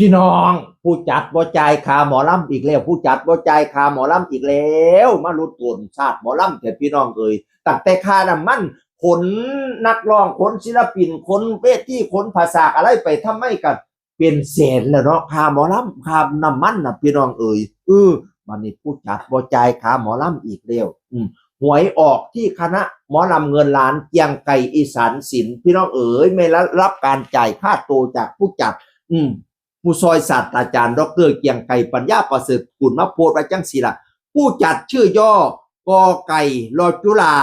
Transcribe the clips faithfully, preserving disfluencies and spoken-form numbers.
พี่น้อง ผู้จัดบ่จ่ายค่าหมอลำอีกแล้ว ผู้จัดบ่จ่ายค่าหมอลำอีกแล้ว มาลดต้นชาติหมอลำแท้พี่น้องเอ้ย ตั้งแต่ค่าน้ำมันขนนักร้อง ขนศิลปิน ขนเวที ขนผ้าสากอะไรไปทำไมกัน เป็นแสนแล้วเนาะ ค่าหมอลำ ค่าน้ำมันน่ะพี่น้องเอ้ย เออ บัดนี้ผู้จัดบ่จ่ายค่าหมอลำอีกแล้ว อืม หวยออกที่คณะหมอลำเงินล้านเกรียงไกรอีสานศิลป์ พี่น้องเอ๋ย ไม่รับการจ่ายค่าโตจากผู้จัด อืม ผู้ซอยศาสตราจารย์ ดอกเตอร์ เกรียงไกร ปัญญาประเสริฐกุล มาโพสต์ไว้จังซี่ล่ะ ผู้จัดชื่อย่อ กอไก่ รอจุฬา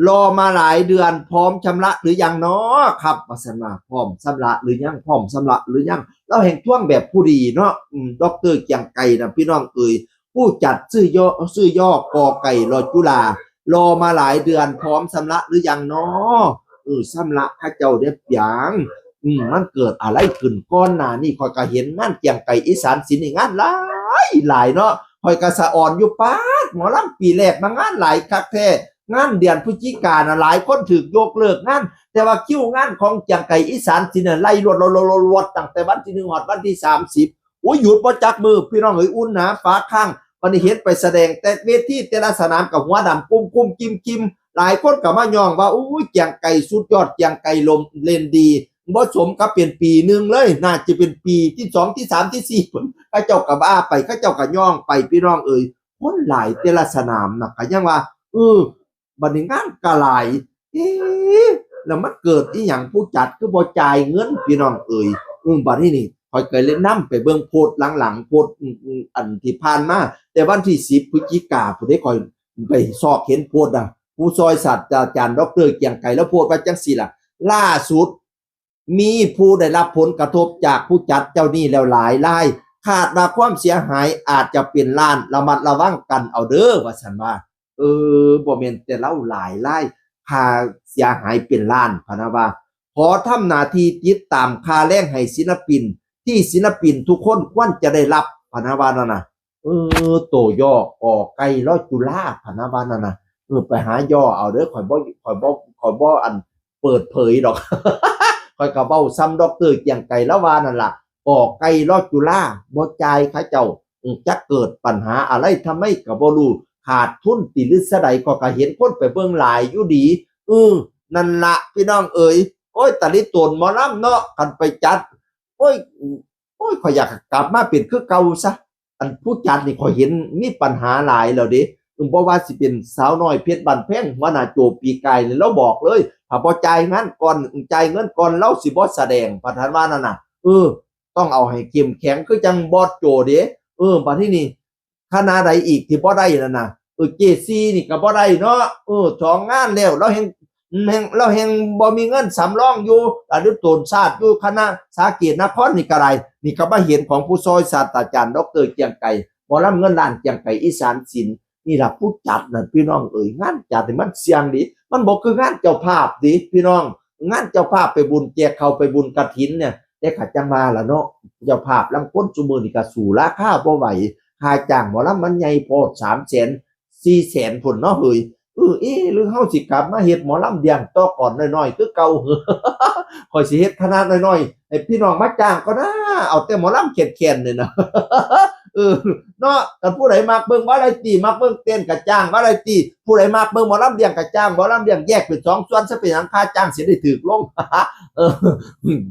รอมาหลายเดือน พร้อมชำระหรือยังน้อครับ ว่าซั่นว่า พร้อมชำระหรือยัง พร้อมชำระหรือยัง ลาวแฮ่งทวงแบบผู้ดีเนาะ อืม ดอกเตอร์ เกรียงไกรน่ะ พี่น้องเอ๋ย ผู้จัดชื่อย่อ ชื่อย่อ กอไก่ รอจุฬา รอมาหลายเดือน พร้อมชำระหรือยังน้อ เออ ชำระเขาเจ้าเด้อเปียง อืม มันเกิดอะไรขึ้นก่อนหน้านี้ ข้อยก็เห็นงานเกรียงไกรอีสานศิลป์นี่งานหลายหลายเนาะ ข้อยก็สะออนอยู่ ป๊าด หมอลำปีแรกมางานหลายคักแท้ งานเดือนพฤศจิกาน่ะ หลายคนถูกยกเลิกงาน แต่ว่าคิวงานของเกรียงไกรอีสานศิลป์น่ะ ไล่รวดๆๆๆ ตั้งแต่วันที่หนึ่งฮอดวันที่สามสิบ โอ้ย หยุดบ่จักมื้อ พี่น้องเอ้ย อุ่นหนาฝาข้าง บัดนี้เห็นไปแสดงแต่เวทีแต่ละสนามก็หัวดำกุ้มๆ กิ่มๆ หลายคนก็มาย้องว่า โอ้ย เกรียงไกรสุดยอด เกรียงไกรลมเล่นดี บ่สมกับเป็นปีหนึ่งเลย น่าจะเป็นปีที่สอง ที่สาม ที่สี่ พุ้น เขาเจ้าก็ว่าไป เขาเจ้าก็ย้องไป พี่น้องเอ้ย คนหลายแต่ละสนามน่ะ ก็ยังว่า เออ บัดนี้งานก็หลาย เอ๊ะ แล้วมันเกิดอีหยัง ผู้จัดคือบ่จ่ายเงิน พี่น้องเอ้ย อืม บัดนี้นี่ ข้อยก็เลยนำไปเบิ่งโพสต์หลังๆ โพสต์ อืม อืม อันที่ผ่านมา แต่วันที่สิบพฤศจิกาพุ้นเด้ ข้อยไปซอกเห็นโพสต์น่ะ ผู้ซอยศาสตราจารย์ ดอกเตอร์ เกรียงไกร ลาวโพสต์ว่าจังซี่ล่ะ ล่าสุด มีผู้ได้รับผลกระทบจากผู้จัดเจ้าหนี้แล้วหลายราย คาดว่าความเสียหายอาจจะเป็นล้าน ระมัดระวังกันเอาเด้อ ว่าซั่นว่า เออ บ่แม่นแต่ลาวหลายราย ค่าเสียหายเป็นล้าน พะนะว่า ขอทำหน้าที่ติดตามค่าแรงให้ศิลปิน ที่ศิลปินทุกคนควรจะได้รับ พะนะว่านั่นน่ะ เออ โตย่อ กอไก่ รอจุฬา พะนะว่านั่นน่ะ เออ ไปหาย่อเอาเด้อ ข้อยบ่ ข้อยบ่ ข้อยบ่ อัน เปิดเผยดอก ข้อยก็เว้าส่ำดอกเตอร์ เกรียงไกร ลาวว่านั่นล่ะ กอไก่ รอจุฬา บ่จ่ายเขาเจ้า อืม จักเกิดปัญหาอะไร ทำไมก็บ่รู้ ขาดทุนติหรือซะใด ข้อยก็เห็นคนไปเบิ่งหลายอยู่ดี อือ นั่นล่ะ พี่น้องเอ๋ย โอ้ย ตะลิโตนหมอลำเนาะ คันไปจัด โอ้ย โอ้ย ข้อยอยากกลับมาเป็นคือเก่าซะ อันผู้จัดนี่ข้อยเห็นมีปัญหาหลายแล้วเด้ อืม บ่ว่าสิเป็นสาวน้อยเพชรบ้านแพง หัวหน้าโจปีกายนี่ ลาวบอกเลย ถ้าบ่จ่ายงานก่อน จ่ายเงินก่อน ลาวสิบ่แสดง พะนะว่านั่นน่ะ เออ ต้องเอาให้เข้มแข็งคือจั่งบอสโจเด้ เออ บัดทีนี้ คณะใดอีกที่บ่ได้นั่นน่ะ เออ เจซี นี่ก็บ่ได้เนาะ เออ สองงานแล้ว ลาวแฮ่ง แฮ่ง ลาวแฮ่งบ่มีเงินสำรองอยู่ ระดับต้นชาติอยู่ คณะสาเกตนครนี่ก็ได้ นี่ก็มาเห็นของผู้ซอยศาสตราจารย์ ดอกเตอร์ เกรียงไกร หมอลำเงินล้านเกรียงไกรอีสานศิลป์ นี่ล่ะผู้จัดนั่นพี่น้องเอ๋ย งานจัดนี่มันเสี่ยงเด้ มันบ่คืองานเจ้าภาพเด้พี่น้อง งานเจ้าภาพไปบุญแจกข้าวไปบุญกฐินเนี่ย แต่ก็จั่งว่าล่ะเนาะ เจ้าภาพลางคนซุมื้อนี้ก็สู้ราคาบ่ไหว ค่าจ้างหมอลำมันใหญ่โพด สามแสน สี่แสน พุ้นเนาะเฮ้ย เออ เอ๊ะ หรือเฮาสิกลับมาเฮ็ดหมอลำเลี้ยงต่อก่อนน้อยๆ คือเก่า ข้อยสิเฮ็ดคณะน้อยๆ ให้พี่น้องมาจ้างก่อนนะ เอาแต่หมอลำแค้นๆ นี่นะ เออ เนาะ คันผู้ใดมักเบิ่งวาไรตี้ มักเบิ่งเต้นก็จ้างวาไรตี้ ผู้ใดมักเบิ่งหมอลำเลี้ยงก็จ้างหมอลำเลี้ยง แยกเป็นสองส่วนซะ เป็นหยัง ค่าจ้างสิได้ถูกลง เออ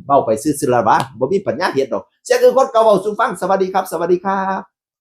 เว้าไปซื่อๆ ล่ะวะ บ่มีปัญญาเฮ็ดดอก เสียงอื่นคนก็เว้าสู่ฟัง สวัสดีครับ สวัสดีครับ